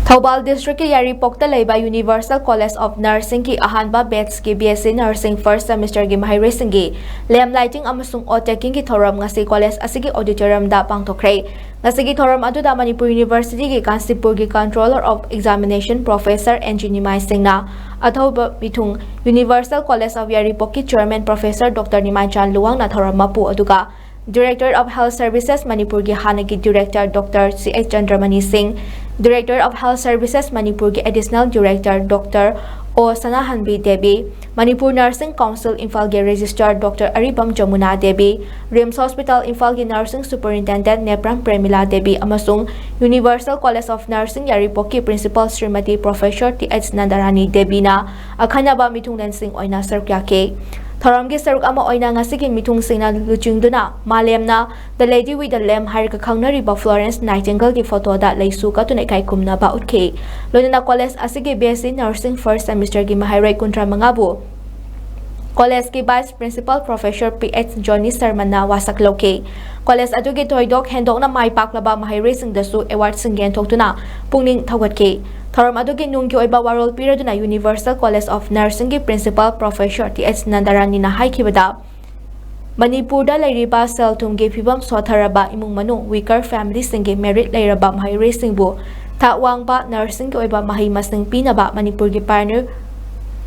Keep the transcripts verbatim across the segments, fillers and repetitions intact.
ꯊꯧꯕꯥꯜ ꯗꯤꯁꯇ꯭ꯔꯤꯛꯀꯤ ꯌꯥꯏꯔꯤꯄꯣꯛꯇ ꯂꯩꯕ Universal College of Nursingꯒꯤ ꯑꯍꯥꯟꯕ batchꯀꯤ B S C Nursing first semesterꯒꯤ ꯃꯍꯩꯔꯣꯏꯁꯤꯡꯒꯤ lamp lighting ꯑꯃꯁꯨꯡ oath takingꯒꯤ ꯊꯧꯔꯝ ꯉꯁꯤ college ꯑꯁꯤꯒꯤ auditoriumꯗ ꯄꯥꯡꯊꯣꯛꯈ꯭ꯔꯦ꯫ ꯉꯁꯤꯒꯤ ꯊꯧꯔꯝ ꯑꯗꯨꯗ Manipur Universityꯒꯤ ꯀꯥꯟꯆꯤꯄꯨꯔꯒꯤ Controller of Examination Professor N G ꯅꯤꯃꯥꯏ ꯁꯤꯡꯅ ꯑꯊꯧꯕ ꯃꯤꯊꯨꯡ Universal College of ꯌꯥꯏꯔꯤꯄꯣꯛꯀꯤ Chairman Professor Doctor ꯅꯤꯃꯥꯏꯆꯥꯟ ꯂꯨꯋꯥꯡꯅ ꯊꯧꯔꯝ ꯃꯄꯨ ꯑꯗꯨꯒ Director of Health Services ꯃꯅꯤꯄꯨꯔꯒꯤ ꯍꯥꯟꯅꯒꯤ Director Doctor C H ꯆꯟꯗ꯭ꯔꯃꯅꯤ ꯁꯤꯡ, Director of Health Services ꯃꯅꯤꯄꯨꯔꯒꯤ Additional Director Doctor O ꯁꯅꯥꯍꯟꯕꯤ Devi, Manipur Nursing Council ꯏꯝꯐꯥꯜꯒꯤ Registrar Doctor ꯑꯔꯤꯕꯝ Yamuna Devi, RIMS Hospital ꯏꯝꯐꯥꯜꯒꯤ Nursing Superintendent ꯅꯦꯄ꯭ꯔꯝ ꯄ꯭ꯔꯦꯃꯤꯂꯥ ꯗꯦꯕꯤ ꯑꯃꯁꯨꯡ Universal College of Nursing ꯌꯥꯏꯔꯤꯄꯣꯛꯀꯤ Principal Shrimati Professor T H ꯅꯟꯗꯔꯥꯅꯤ ꯗꯦꯕꯤꯅ ꯑꯈꯟꯅꯕ ꯃꯤꯊꯨꯡꯂꯦꯟꯁꯤꯡ ꯑꯣꯏꯅ ꯁꯔꯨꯛ ꯌꯥꯈꯤ꯫ ꯊꯧꯔꯝꯒꯤ ꯁꯔꯨꯛ ꯑꯃ ꯑꯣꯏꯅ ꯉꯁꯤꯒꯤ ꯃꯤꯊꯨꯡꯁꯤꯡꯅ ꯂꯨꯆꯤꯡꯗꯨꯅ ꯃꯥꯂꯦꯝꯅ The Lady with the Lamp ꯍꯥꯏꯔꯒ ꯈꯪꯅꯔꯤꯕ Florence Nightingaleꯒꯤ photoꯗ ꯂꯩꯁꯨ ꯀꯠꯇꯨꯅ ꯏꯀꯥꯏ ꯈꯨꯝꯅꯕ ꯎꯠꯈꯤ꯫ ꯂꯣꯏꯅꯅ college ꯑꯁꯤꯒꯤ B S C Nursing first semesterꯒꯤ ꯃꯍꯩꯔꯣꯏ ꯀꯨꯟꯊ꯭ꯔꯥ ꯃꯉꯥꯕꯨ collegeꯀꯤ Vice Principal Professor P H Johnny Sharmaꯅ ꯋꯥꯁꯛ ꯂꯧꯈꯤ꯫ College ꯑꯗꯨꯒꯤ ꯊꯣꯏꯗꯣꯛ ꯍꯦꯟꯗꯣꯛꯅ ꯃꯥꯏ ꯄꯥꯛꯂꯕ ꯃꯍꯩꯔꯣꯏꯁꯤꯡꯗꯁꯨ awardꯁꯤꯡ ꯌꯦꯟꯊꯣꯛꯇꯨꯅ ꯄꯨꯛꯅꯤꯡ ꯊꯧꯒꯠꯈꯤ꯫ ꯊꯧꯔꯝ ꯑꯗꯨꯒꯤ ꯅꯨꯡꯒꯤ ꯑꯣꯏꯕ ꯋꯥꯔꯣꯜ ꯄꯤꯔꯗꯨꯅ Universal College of Nursingꯒꯤ Principal Professor T H ꯅꯟꯗꯔꯥꯅꯤꯅ ꯍꯥꯏꯈꯤꯕꯗ, ꯃꯅꯤꯄꯨꯔꯗ ꯂꯩꯔꯤꯕ ꯁꯦꯜ ꯊꯨꯝꯒꯤ ꯐꯤꯕꯝ ꯁꯣꯠꯊꯔꯕ ꯏꯃꯨꯡ ꯃꯅꯨꯡ, weaker familyꯁꯤꯡꯒꯤ merit ꯂꯩꯔꯕ ꯃꯍꯩꯔꯣꯏꯁꯤꯡꯕꯨ ꯊꯥꯛ ꯋꯥꯡꯕ nursingꯒꯤ ꯑꯣꯏꯕ ꯃꯍꯩ ꯃꯁꯤꯡ ꯄꯤꯅꯕ ꯃꯅꯤꯄꯨꯔꯒꯤ pioneer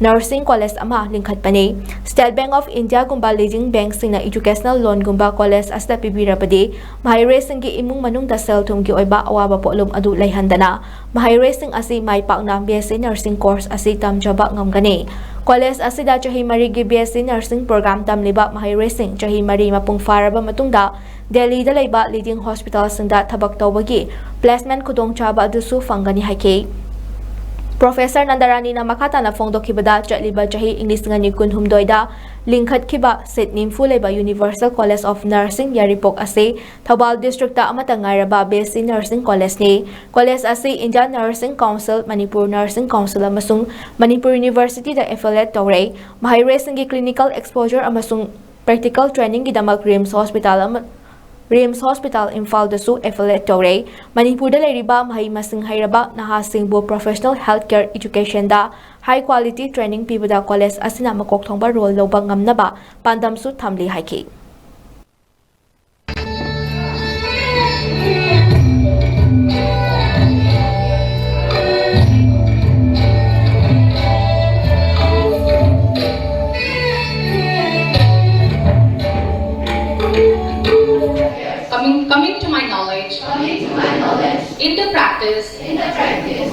nursing college ꯑꯃ ꯂꯤꯡꯈꯠꯄꯅꯤ꯫ State Bank of Indiaꯒꯨꯝꯕ leading bankꯁꯤꯡꯅ educational loanꯒꯨꯝꯕ college ꯑꯁꯤꯗ ꯄꯤꯕꯤꯔꯕꯗꯤ, ꯃꯍꯩꯔꯣꯏꯁꯤꯡꯒꯤ ꯏꯃꯨꯡ ꯃꯅꯨꯡꯗ ꯁꯦꯜ ꯊꯨꯝꯒꯤ ꯑꯣꯏꯕ ꯑꯋꯥꯕ ꯄꯣꯠꯂꯨꯝ ꯑꯗꯨ ꯂꯩꯍꯟꯗꯅ, ꯃꯍꯩꯔꯣꯏꯁꯤꯡ ꯑꯁꯤ ꯃꯥꯏ ꯄꯥꯛꯅ B S C Nursing course ꯑꯁꯤ ꯇꯝꯖꯕ ꯉꯝꯒꯅꯤ꯫ College ꯑꯁꯤꯗ ꯆꯍꯤ ꯃꯔꯤꯒꯤ B S C Nursing program ꯇꯝꯂꯤꯕ ꯃꯍꯩꯔꯣꯏꯁꯤꯡ ꯆꯍꯤ ꯃꯔꯤ ꯃꯄꯨꯡ ꯐꯥꯔꯕ ꯃꯇꯨꯡꯗ ꯗꯦꯜꯂꯤꯗ ꯂꯩꯕ leading hospitalꯁꯤꯡꯗ ꯊꯕꯛ ꯇꯧꯕꯒꯤ placement ꯈꯨꯗꯣꯡꯆꯥꯕ ꯑꯗꯨꯁꯨ ꯐꯪꯒꯅꯤ ꯍꯥꯏꯈꯤ꯫ Professor ꯅꯟꯗꯔꯥꯅꯤꯅ ꯃꯈꯥ ꯇꯥꯅ ꯐꯣꯡꯗꯣꯛꯈꯤꯕꯗ, ꯆꯠꯂꯤꯕ ꯆꯍꯤ ꯏꯪ ꯂꯤꯁꯤꯡ ꯑꯅꯤ ꯀꯨꯟꯍꯨꯝꯗꯣꯏꯗ ꯂꯤꯡꯈꯠꯈꯤꯕ seat ꯅꯤꯐꯨ ꯂꯩꯕ Universal College of Nursing ꯌꯥꯏꯔꯤꯄꯣꯛ ꯑꯁꯤ ꯊꯧꯕꯥꯜ districtꯇ ꯑꯃꯠꯇ ꯉꯥꯏꯔꯕ B S C Nursing collegeꯅꯤ꯫ College ꯑꯁꯤ Indian Nursing Council, Manipur Nursing Council ꯑꯃꯁꯨꯡ ꯃꯅꯤꯄꯨꯔ Universityꯗ affiliate ꯇꯧꯔꯦ꯫ ꯃꯍꯩꯔꯣꯏꯁꯤꯡꯒꯤ clinical exposure ꯑꯃꯁꯨꯡ practical trainingꯒꯤꯗꯃꯛ RIMS Hospital ꯑꯃ, ꯔꯤꯝꯁ ꯍꯣꯁꯄꯤꯇꯥꯜ ꯏꯝꯐꯥꯜꯗꯁꯨ ꯑꯦꯐꯤꯂꯦꯠ ꯇꯧꯔꯦ꯫ ꯃꯅꯤꯄꯨꯔꯗ ꯂꯩꯔꯤꯕ ꯃꯍꯩ ꯃꯁꯤꯡ ꯍꯩꯔꯕ ꯅꯍꯥꯁꯤꯡꯕꯨ professional health care educationꯗ high quality training ꯄꯤꯕꯗ ꯀꯣꯂꯦꯖ ꯑꯁꯤꯅ ꯃꯀꯣꯛ ꯊꯣꯡꯕ ꯔꯣꯜ ꯂꯧꯕ ꯉꯝꯅꯕ ꯄꯥꯟꯗꯝꯁꯨ ꯊꯝꯂꯤ ꯍꯥꯏꯈꯤ꯫ Coming, coming to my knowledge, coming to my knowledge, in the practice, in the practice,